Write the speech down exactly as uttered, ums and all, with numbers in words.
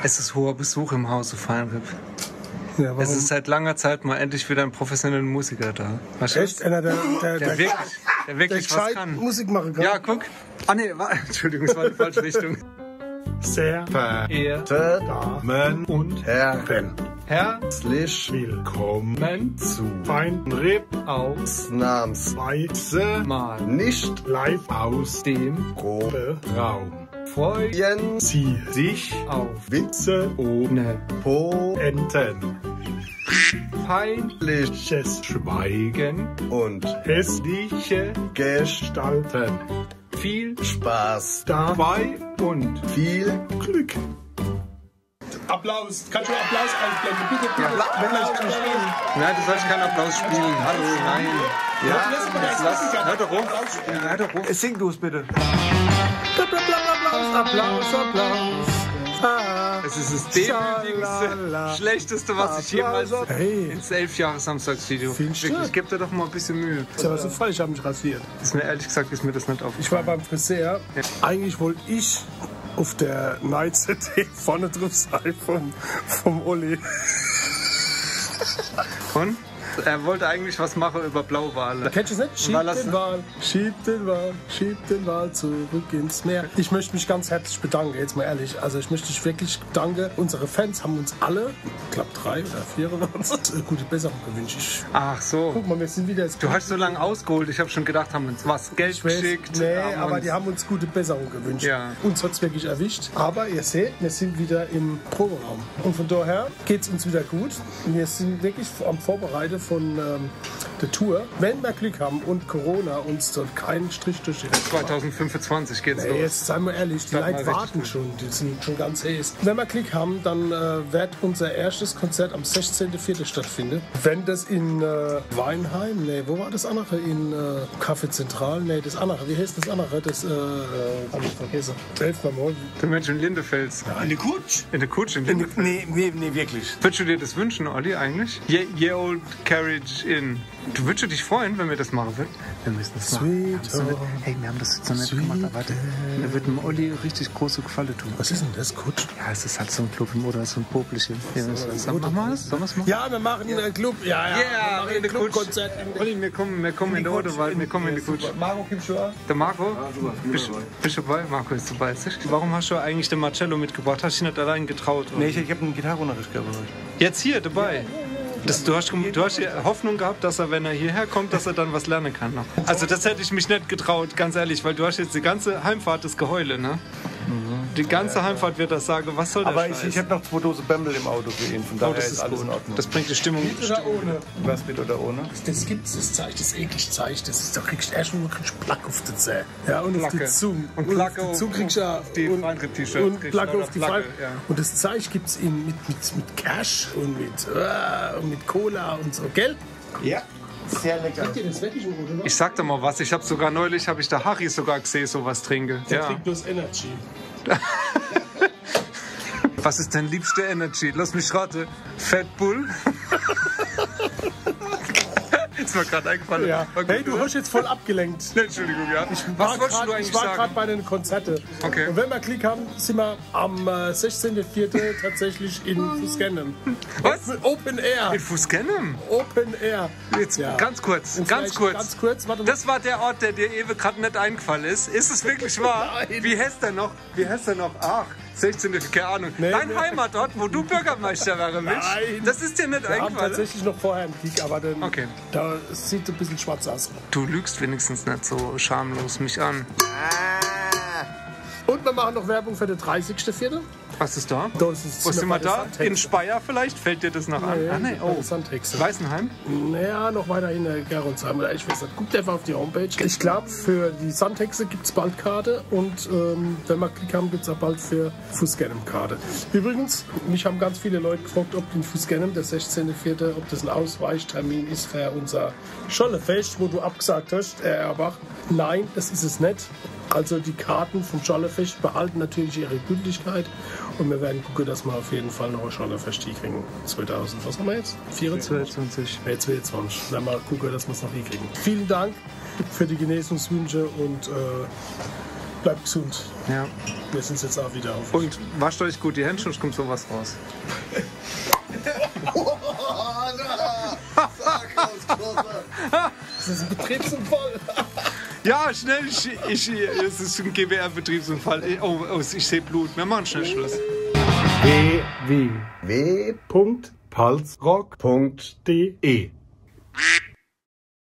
Es ist hoher Besuch im Hause Feinripp. Ja, warum? Es ist seit langer Zeit mal endlich wieder ein professioneller Musiker da. Weißt du? Echt? Einer, der, der, der, der wirklich, der wirklich was kann. Musik machen kann. Ja, guck. Ah, nee, war, Entschuldigung, es war die falsche Richtung. Sehr verehrte Damen und Herren, herzlich willkommen zu Feinripp ausnahmsweise mal nicht live aus dem Proberaum. Freuen Sie sich auf Witze ohne Pointen, peinliches Schweigen und hässliche Gestalten. Viel Spaß dabei und viel Glück. Applaus. Kannst du Applaus einblenden? Bitte, bitte. Ja, wenn ich zum Spielen. Nein, du sollst keinen Applaus spielen. Hallo, nein. Ja, lass, hör doch auf. Ja, hör doch auf. Sing du's bitte. Applaus, Applaus, Applaus. Ah. Es ist das demütigendste, schlechteste, was ich jemals. Hey. Ins elf Jahre Samstagsvideo. Wirklich, gib dir doch mal ein bisschen Mühe. Ist aber so falsch, ich hab mich rasiert. Ist mir ehrlich gesagt, ist mir das nicht aufgefallen. Ich war beim Friseur. Ja. Eigentlich wollte ich auf der Night-C D vorne drauf sein vom, vom Olli. Und? Er wollte eigentlich was machen über Blauwale. Kennst du das nicht? Schieb den Wal, schieb den Wal, schieb den Wal zurück ins Meer. Ich möchte mich ganz herzlich bedanken, jetzt mal ehrlich. Also ich möchte dich wirklich danken. Unsere Fans haben uns alle, ich glaub, drei oder vier oder so, gute Besserung gewünscht. Ich, ach so. Guck mal, wir sind wieder. Du hast so lange ausgeholt, ich hab schon gedacht, haben uns was Geld geschickt. Nee, aber die haben uns gute Besserung gewünscht. Ja. Uns hat's wirklich erwischt. Aber ihr seht, wir sind wieder im Proberaum. Und von daher geht's uns wieder gut. Wir sind wirklich am Vorbereiten von, ähm, der Tour. Wenn wir Glück haben und Corona uns dort keinen Strich durch die Rechnung macht. Zweitausendfünfundzwanzig geht's los. Nee, jetzt seien wir ehrlich, die Leute warten schon, die sind schon ganz heiß. Wenn wir Glück haben, dann, äh, wird unser erstes Konzert am sechzehnten vierten stattfinden. Wenn das in, äh, Weinheim, nee, wo war das andere? In, äh, Café Zentral? Nee, das andere. Wie heißt das andere? Das, äh, äh, hab ich vergessen. Helft mir mal. Du meinst in Lindefels? Ja, in der Kutsch. In der Kutsch, in Lindefels? Nee, nee, nee, wirklich. Würdest du dir das wünschen, Olli, eigentlich? Ye, ye old carriage inn. Du würdest dich freuen, wenn wir das machen würden? Wir müssen das machen. Wir haben das so nicht, hey, wir haben das so nicht gemacht, aber warte, wir würden dem Olli richtig große Gefallen tun. Was ist denn das, Kutsch? Ja, es ist halt so ein Club im Oder, so ein Poplichel. Ja, so, mach mal das, sollen wir's machen? Ja, wir machen einen Club. Ja, ja, wir machen ein Clubkonzert. Olli, wir kommen, wir kommen in den Oderwald, wir kommen in die Kutsch. Marco, kommst du auch? Der Marco? Ja, super. Bist du dabei? Marco ist dabei. Warum hast du eigentlich den Marcello mitgebracht? Hast du dich nicht allein getraut, oder? Nee, ich, ich hab einen Gitarrenunterricht gehabt heute. Jetzt hier, dabei? Das, du hast, du hast ja Hoffnung gehabt, dass er, wenn er hierher kommt, dass er dann was lernen kann noch. Also das hätte ich mich nicht getraut, ganz ehrlich, weil du hast jetzt die ganze Heimfahrt das Geheule, ne? Mhm. Die ganze Heimfahrt wird das sagen, was soll der Scheiß? Aber ich, ich hab noch zwei Dosen Bembel im Auto für ihn, von daher ist alles in Ordnung. Oh, das ist gut. Das bringt die Stimmung. Mit oder ohne? Was, mit oder ohne? Das gibt's, das Zeich, das eklig Zeich, das ist, da kriegst du erst mal, kriegst du Plack auf die Zähne. Ja, und auf die Zunge. Und Placke auf die Zunge kriegst du ja, und Feinripp-T-Shirts und Placke auf die Zunge. Ja. Und das Zeich gibt's in, mit, mit, mit Cash und mit, äh, und mit Cola und so, gell? Ja, sehr lecker. Habt ihr das wirklich im Auto noch? Ich sag dir mal was, ich hab sogar neulich, hab ich der Harry sogar gesehen, sowas trinken. Der trinkt bloß Energy. Was ist dein liebste Energy? Lass mich raten. Fat Bull. Ist mir grad eingefallen. Ja. Okay. Hey, du hast jetzt voll abgelenkt. Nee, Entschuldigung, ja. Was wolltest du eigentlich sagen? Ich war grad bei den Konzerten. Okay. Und wenn wir Glück haben, sind wir am, äh, sechzehnten vierten tatsächlich in Fußgenem. Was? Open, Open Air. In Fußgenem? Open Air. Jetzt ganz kurz, ganz kurz. Ganz kurz, warte mal. Das war der Ort, der dir eben grad nicht eingefallen ist. Ist es wirklich wahr? Nein. Wie heißt der noch? Wie heißt er noch? Ach, sechzehnte, keine Ahnung. Nee, dein Heimatort, wo du Bürgermeister werden willst? Nein. Das ist dir nicht eingefallen? Wir haben tatsächlich noch vorher einen Gig, aber dann, okay, da sieht ein bisschen schwarz aus. Du lügst wenigstens nicht so schamlos mich an. Und wir machen noch Werbung für den dreißigsten vierten. Was ist da? Wo sind wir da? In Speyer vielleicht? Fällt dir das noch an? Nee, ah, nee. Oh. Bei der Sandhexe. Weißenheim? Naja, noch weiter in, äh, Geroldsheim oder ich weiß nicht. Guckt einfach auf die Homepage. Ich glaub, für die Sandhexe gibt's bald Karte und, ähm, wenn wir Glück haben, gibt's auch bald für Fußgenem Karte. Übrigens, mich haben ganz viele Leute gefragt, ob in Fußgenem der sechzehnte vierte, ob das ein Ausweichtermin ist für unser Schollefest, wo du abgesagt hast, äh, Erbach. Nein, das ist es nicht. Also die Karten vom Schollefest behalten natürlich ihre Gültigkeit und wir werden gucken, dass wir auf jeden Fall noch ein Schollefest hinkriegen. Zweitausend, was haben wir jetzt? Vierundzwanzig? Zweiundzwanzig. Nee, zweiundzwanzig. Werden wir gucken, dass wir es noch hinkriegen. Vielen Dank für die Genesungswünsche und, äh, Bleibt gesund. Ja. Wir sind's jetzt auch wieder auf. Und wascht euch gut die Hände, sonst kommt sowas raus. Das ist ein Betriebsunfall. Ja, schnell, ich, ich, es ist ein G W R-Betriebsunfall. Ich, oh, oh, ich sehe Blut. Wir machen schnell Schluss. www.palzrock.de